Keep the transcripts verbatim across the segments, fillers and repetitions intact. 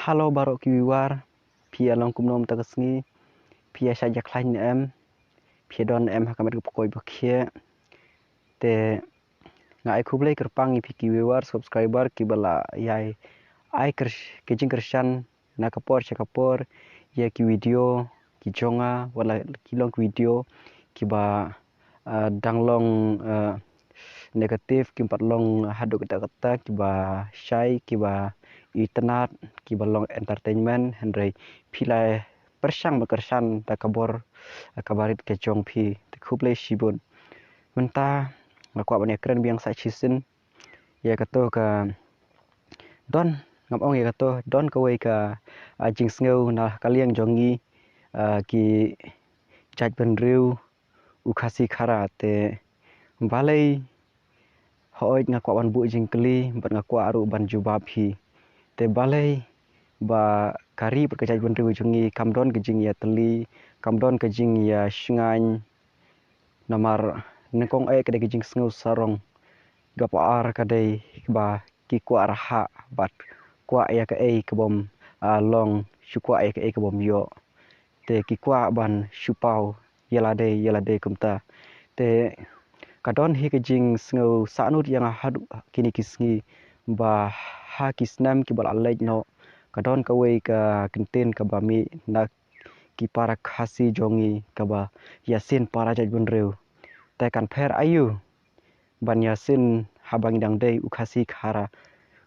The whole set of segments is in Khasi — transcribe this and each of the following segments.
Hello baroh ki viewer, phi ïa long kumno mynta ka sngi, phi ïa shait ïa khlaiñ ne em, phi ïa don ne em ha ka met ka pyrkhat ba khie. Te nga ai khublei kyrpang ïa phi ki viewer, subscriber kiba la ïai ai kyr-, ki jingkyrshan na ka por sha ka por ïa ki video ki jong nga, wat la ki long ki video kiba ah, dang long, ah, negative, kim pat long haduh katta katta, kiba shai, kiba itynnad, kiba long entertainment, hynrei phi la pyrshang ba kyrshan da ka bor, ah, kaba rit ka jong phi. Te khublei shibun. Mynta nga kwah ban ïa kren biang sa shisien ïa kato ka don, ngam ong ïa kato, don kawei ka, ah, jingsngew na ka liang jong ngi, ah, ki jaitbynriew u Khasi Khara. Te balei, hooid nga kwah ban buh jingkylli bad nga kwah ruh ban jubab hi. Te balei ba ka ri bad ka jaitbynriew jong ngi kam don ka jingïatylli, kam don ka jingïashngaiñ, namar nyngkong eh ka dei ka jingsngew sarong kaba ar ka dei ba ki kwah rhah bad kwah ïa kaei ka bym, ah, long, shu kwah ïa kaei ka bym ïoh. Te ki kwah ban shu paw ïa lade ïa lade kumta. Te ka don hi ka jingsngew sahnud ïa nga haduh kine ki sngi ba ha ki snem kiba la leit noh, ka don kawei ka kyntien kaba mih na ki para Khasi jong ngi kaba ïasien para jaitbynriew. Te kan pher aïu ban ïasien haba ngi dang dei u Khasi Khara,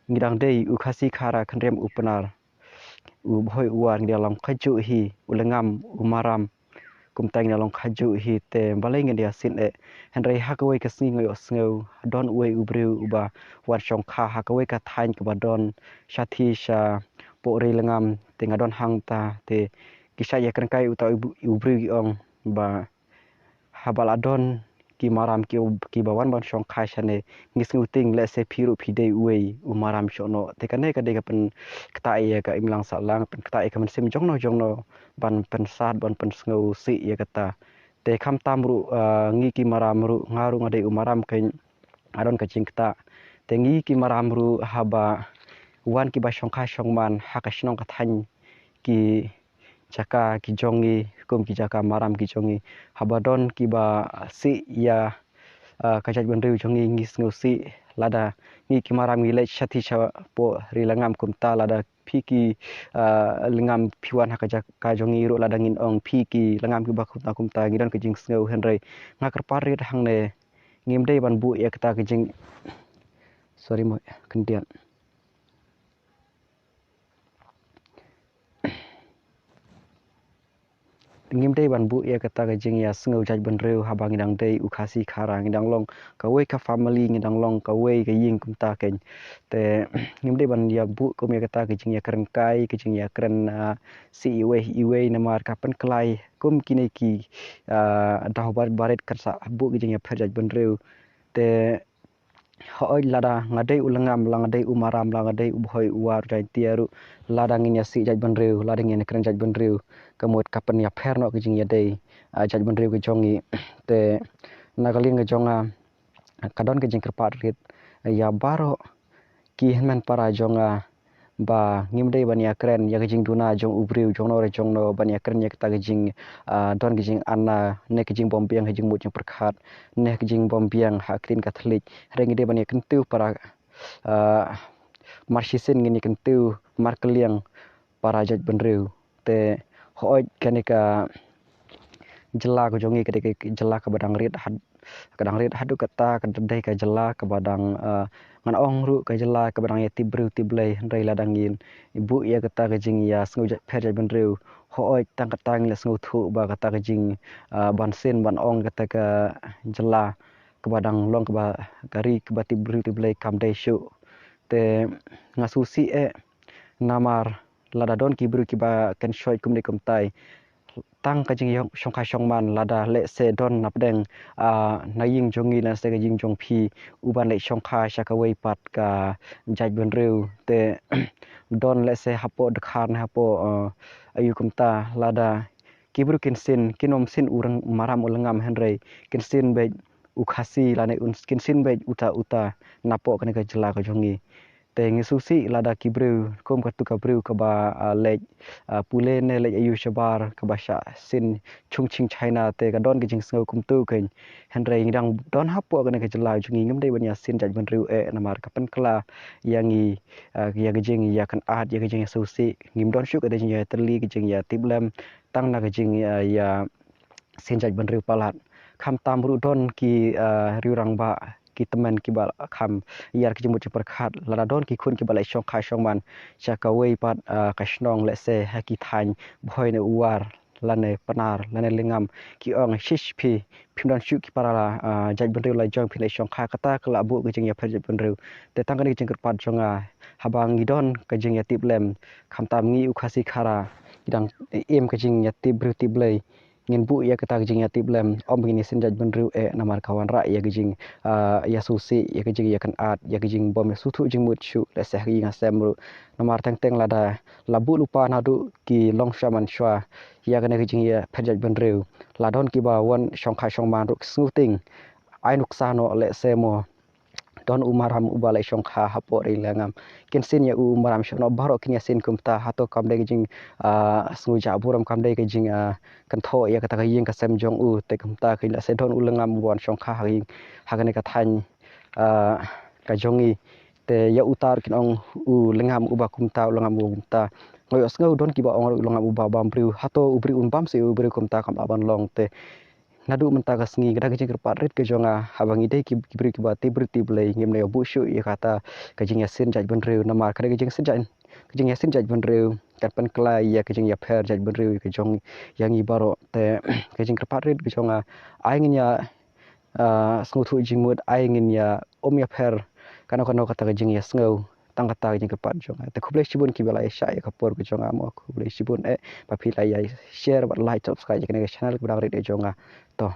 ngi dang dei u Khasi Khara khynriem u Pnar, u Bhoi u War, ngi dang long kajuh hi, u Lyngngam, u Maram, kumta ngi dang long kajuh hi. Te balei ngin ïasien eh? Hynrei ha kawei ka sngi nga ïohsngew don uwei u briew uba wan shongkha ha kawei ka thaiñ kaba don shathie shapoh Ri Lyngngam. Te nga don hangta, te ki shait ïa kren kai, uta u briew ki ong ba haba la don ki maram ki, kiba wan ban shongkha shane, ngi sngewthuh lehse phi ruh phi dei uwei u maram shuh noh. Te kane ka dei ka pynktah ïa ka imlang sahlang, pynktah ïa ka mynsiem jongno jongno ban pynsad, ban pynsngewsih ïa kata. Te khamtam ruh, ah, ngi ki maram ruh, nga ruh nga dei u maram, ka nga don ka jingktah. Te ngi ki maram ruh haba wan kiba shongkha shongman ha ka shnong ka thaiñ, ki jaka ki jong ngi, kum ki jaka maram ki jong ngi, haba don kiba sih ïa, ah, ka jaitbynriew jong ngi, ngi sngewsih. Lada ngi ki maram ngi leit shathie shapoh Ri Lyngngam kumta, lada phi ki, ah, Lyngngam phi wan ha ka jaka jong ngi ruh, lada ngin ong phi ki Lyngngam kiba kumta kumta, ngi don ka jingsngew. Hynrei nga kyrpad rit hangne, ngim dei ban buh ïa kata ka jing, sorry mo, khyndiat. Ngim dei ban buh ïa kata ka jingïasngew jaitbynriew haba ngi dang dei u Khasi Khara, ngi dang long kawei ka family, ngi dang long kawei ka ïing kumta kein. Te ngim dei ban ïa buh kum ïa kata ka jingïakren kai, ka jingïakren, ah, sih iwei iwei, namar ka pynkylla kum kine ki, ah, daw barit barit kan sa buh ka jingïapher jaitbynriew. Te hooid, lada nga dei u Lyngngam, la nga dei u maram, la nga dei u Bhoi u War, u Jaiñtia ruh, lada ngin ïasih jaitbynriew, lada ngin ïakren jaitbynriew, ka mut ka pynïapher noh ka jingïadei, ah, jaitbynriew ka jong ngi. Te na ka liang ka jong nga, ka don ka jingkyrpad rit ïa baroh ki hynmen para jong nga, ba ngim dei ban ïakren ïa ka jingduna jong u briew jongno re jongno, ban ïakren ïa kata ka jing, ah, don ka jingana, ne ka jingbymbiang ha jingmut jingpyrkhat, ne ka jingbymbiang ha ktien ka thylliej. Hynrei ngi dei ban ïakyntew para, ah, mar shisien ngin ïakyntew markylliang para jaitbynriew. Te hooid, kane ka jylla ka jong ngi ka dei ka jylla kaba dang rit had, ka dang rit haduh katta, ka dei ka jylla kaba dang, ah, ngan ong ruh ka jylla kaba dang ïatip briew tip Blei. Hynrei lada ngin buh ïa kata ka jingïasngew jaitpher jaitbynriew, hooid, tang katta ngi la sngewthuh ba kata ka jing, ah, ban sien ban ong kata ka jylla kaba dang long kaba ka ri kaba tip briew tip Blei kam dei shuh. Te nga sngewsih eh, namar lada don ki briew kiba kynshoi kumne kumtai, tang ka jingïashongkha shongman, lada lehse don napdeng, ah, na ïing jong ngi lane ka ïing jong phi, u ban leit shongkha sha kawei pat ka jaitbynriew, te don lehse hapoh dkhar ne hapoh, ah, aïu kumta, lada ki briew kin sien, kin ym sien u Lyng-, maram u Lyngngam, hynrei kin sien beit u Khasi lane un, kin sien beit uta uta napoh kane ka jylla ka jong ngi. Te ngi sngewsih lada ki briew kum katu ka briew kaba, ah, leit, ah, pule ne leit ayu shabar kaba shah sien chungching China, te ka don ka jingsngew kumtu kein. Hynrei ngi dang don hapoh kane ka jylla jong ngi, ngim dei ban ïa sien jaitbynriew eh namar ka pynkylla ïa ngi, ah, ïa ka jingïakynad, ïa ka jingïasngewsih. Ngim don shuh ka jingïatylli, ka jingïatiplem tang na ka jing, ah, ïa sien jaitbynriew palat. Khamtam ruh don ki, ah, riew rangbah, ki tymmen kiba kham ïar ka jingmut jingpyrkhat. Lada don ki khun kiba leit shongkha shongman sha kawei pat, ah, ka shnong, lehse ha ki thaiñ Bhoi ne Uwar lane Pnar lane Lyngngam, ki ong, "Shish phi, phim don shuh ki para, ah, jaitbynriew la jong, phi leit shongkha." Kata ka la buh ka jingïapher jaitbynriew. Te tang kane ka jingkyrpad jong nga, haba ngi don ka jingïatiplem, khamtam ngi u Khasi Khara, ngi dang im ka jingïatip briew tip Blei, ngin buh ïa kata ka jingïatiplem, ym ngin ïa sien jaitbynriew eh namar ka wanrah ïa ka jing, ah, ïasngewsih, ïa ka jingïakynad, ïa ka jingbym ïasngewthuh jingmut shuh, lehse ha ka ïing ha sem ruh. Namar teng teng lada la buh lypa naduh ki longshuwa manshwa ïa kane ka jingïapher jaitbynriew, la don kiba wan shongkha shongman ruh, sngewthuh, ai nuksa noh, lehse mo don u maram uba leit shongkha hapoh ri Lyngngam, kin sien ïa u maram shuh noh, baroh kin ïa sien kumta. Hato kam dei ka jing, ah, sngewjah burom, kam dei ka jing, ah, kynthoh ïa kata ka ïing ka sem jong u? Te kumta kein, lehse don u Lyngngam uba wan shongkha ha ïing ha kane ka thaiñ, ah, ka jong ngi, te ïa uta ruh kin ong u Lyngngam uba kumta, u Lyngngam uba kumta. Nga ïohsngew don kiba ong ruh u Lyngngam uba bam briew. Hato u briew un bam seh u briew kumta? Kam lah ban long. Te naduh mynta ka sngi, ka dei ka jingkyrpad rit ka jong nga, haba ngi dei ki, ki briew kiba tip briew tip Blei, ngim dei ban buh shuh ïa kata ka jingïasien jaitbynriew, namar ka dei ka jingsien jait, ka jingïasien jaitbynriew kan pynkylla ïa ka jingïapher jaitbynriew ka jong, ïa ngi baroh. Te ka jingkyrpad rit ka jong nga, ai ngin ïa, ah, sngewthuh jingmut, ai ngin ïa, ym ïapher kano kano kata ka jingïasngew. Tang kata ka jingkyrpad jong nga. Te khublei shibun kiba la ïa shah ïa ka por ka jong nga mo, khublei shibun eh ba phi la ïa share bad like, subscribe ïa kane ka channel kaba dang rit ka jong nga. To.